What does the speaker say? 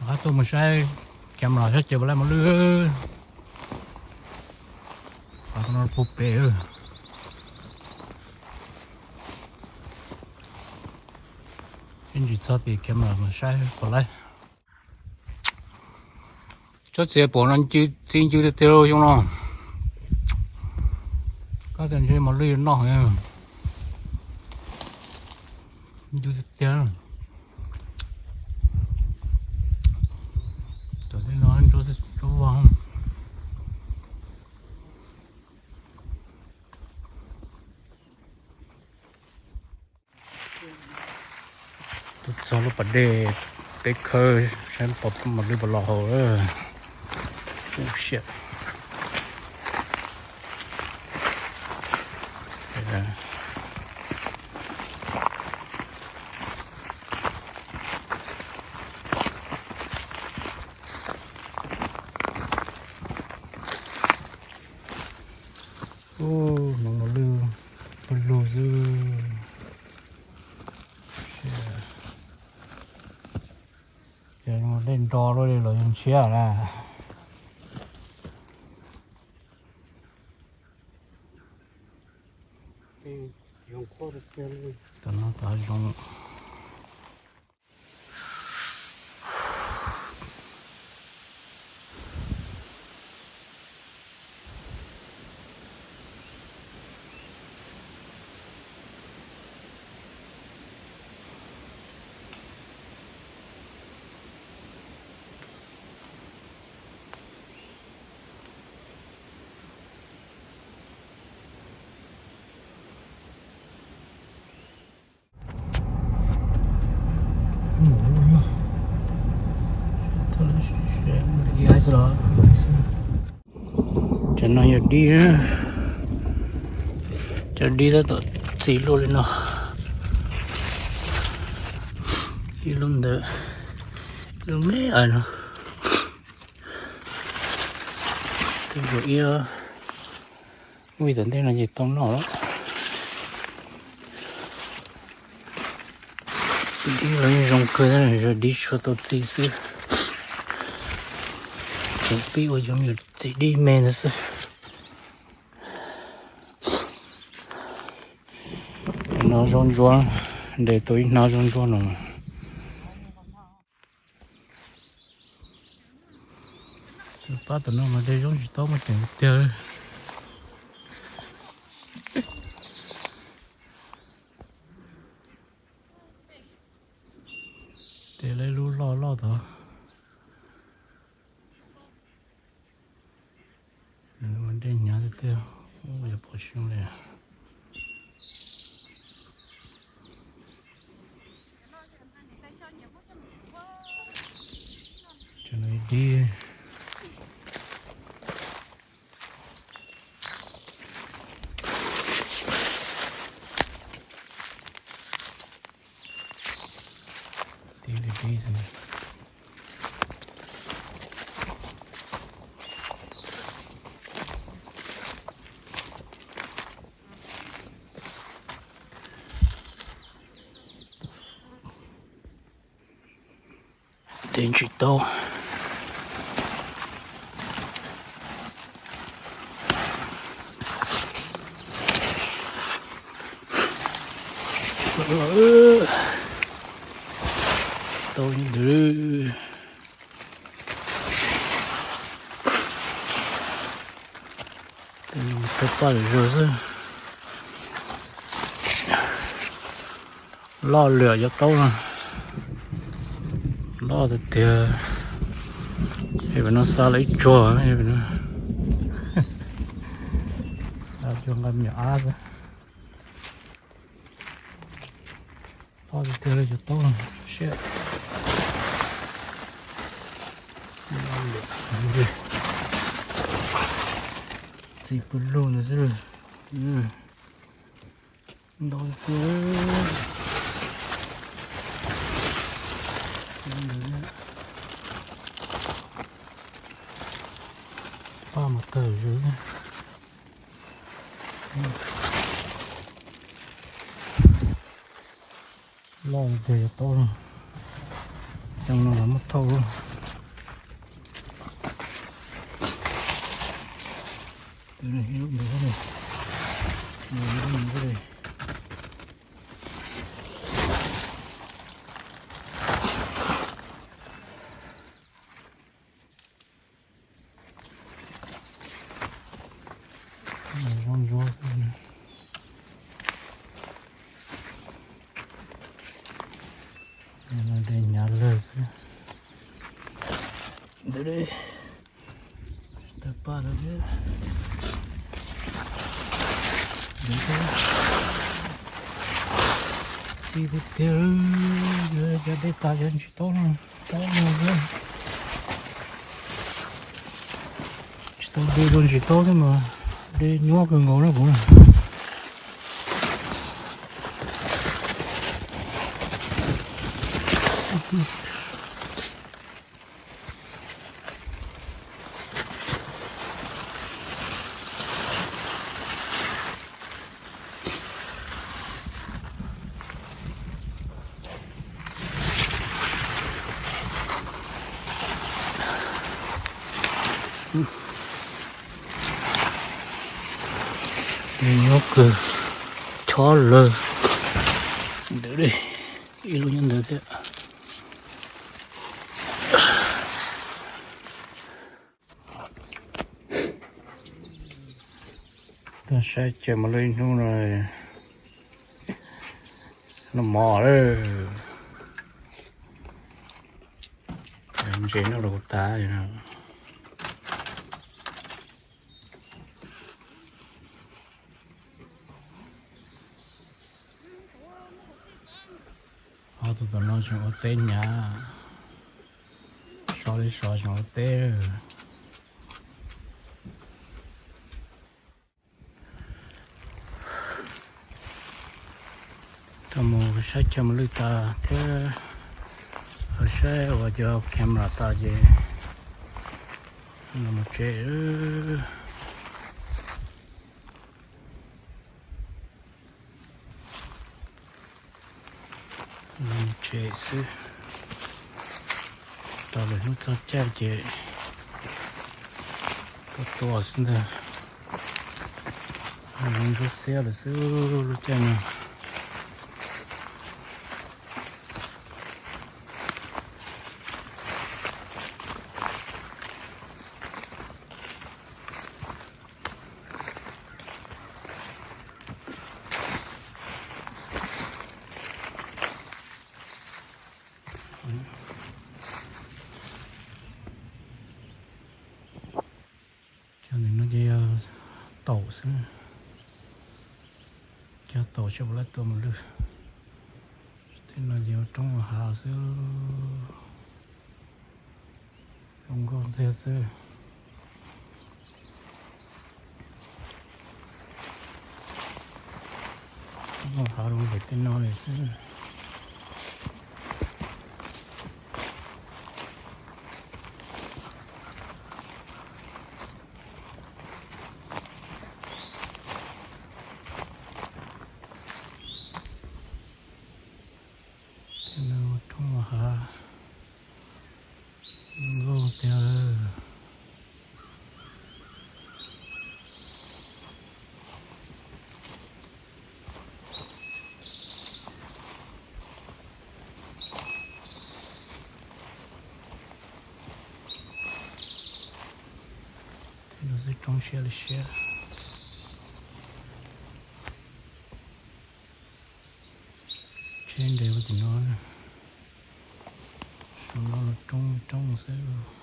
Qab tuaj mus saib camera sab ces puas laib mos lwj. Qhov no puag pem. Ib ntsis txog tim camera mus saib puas laib. Tsob txiv pom no ncw, txiv ncw tiag tiag xyoo no. Koj tias ntshe mos lwj noj heev. Ncw tiag tiag. Tam tej no ntsuab vag. Tuaj txog lub pas dej, peb khawb saib pom mos lwj puas los hauv. Ub siab. Ub, hmoov mos lwj pw lug xwb. Ces dej nro luaj li los yog ntshiab na. Tam no tod zoo. Cov no yog dib, cov dib tab tom txi luaj li no. Ib lub ntawd, lub me no. Tej zaum ib muaj ib tom ntej no ces tau noj lawm. Dib los yeej zoo kawg, dib tsuas tau txi xwb. Tseem pib ua cov me nyuam txiv dib me ntawd xwb. No zaub ntsuab, ntes tau ib hnab zaub ntsuab no. Pab tom no mas de zaub tsis tau muaj ceem tiag. Tes lawv lub loj loj tod. Dej hnyav tiag tiag, ua yog pom xyoo li. Cov no dib. Dib li dib xwb. Tes tsis tau. Tau ntwd. Tawg paj lawm zog xwb. Loj lwm cov taub no. Loj tiag tiag. Pem no xa lawm ib tsuag, xa tsuag nqa me nyuam ab xwb. Loj tiag tiag li cov taub no, siab. Txiv pw lug ntawd xwb. Ntau tiag. Paj mas tawg zog. Loj tiag cov taub no. Xyoo no los muab thauj lawm. Ib lub ntawd, ib lub ntawd. Zoo ntsuab xwb. De hnyav lawg xwb. Ntawd, tawg paj rau thiab. Txi tiag tiag, cov dej tas cov ntsis taub no, taub no xwb. Tsis tau de dua ntsis taub thiab mas de nyuaj kawg nkaus na kuv na. Nyuaj kawg, chob lawg. Ntawd, ib lub nyob ntawd thiab. Tuaj saib chaw mos lwj ib hnub no, noj mov lawm. Ntses noj los kuv tas. Ob tug tom no tseem ua teb hnyav, so li so tseem ua teb. Tau mus saib chaw mos lwj tas thiab, saib ua cov camera tas ces los mus tsev. Los mus tsev xwb, tau lwm hnub txog caij ces tuaj tua xwb ntag. Zoo ntsuab xiab lawm xwb lub caij no. Cov ntawm no ces yog taum xwb, cov taum tsis pom lawv tua mos lwj. Tej no ces ua roob ua hav xwb, zoo nkauj ntxiag xwb. Ua hav rau pem tej no li xwb. Tej no roob hav nkauj tiag. Tej no xwb roob siab li siab. Tsheb nres ua tim no, no los roob roob xwb.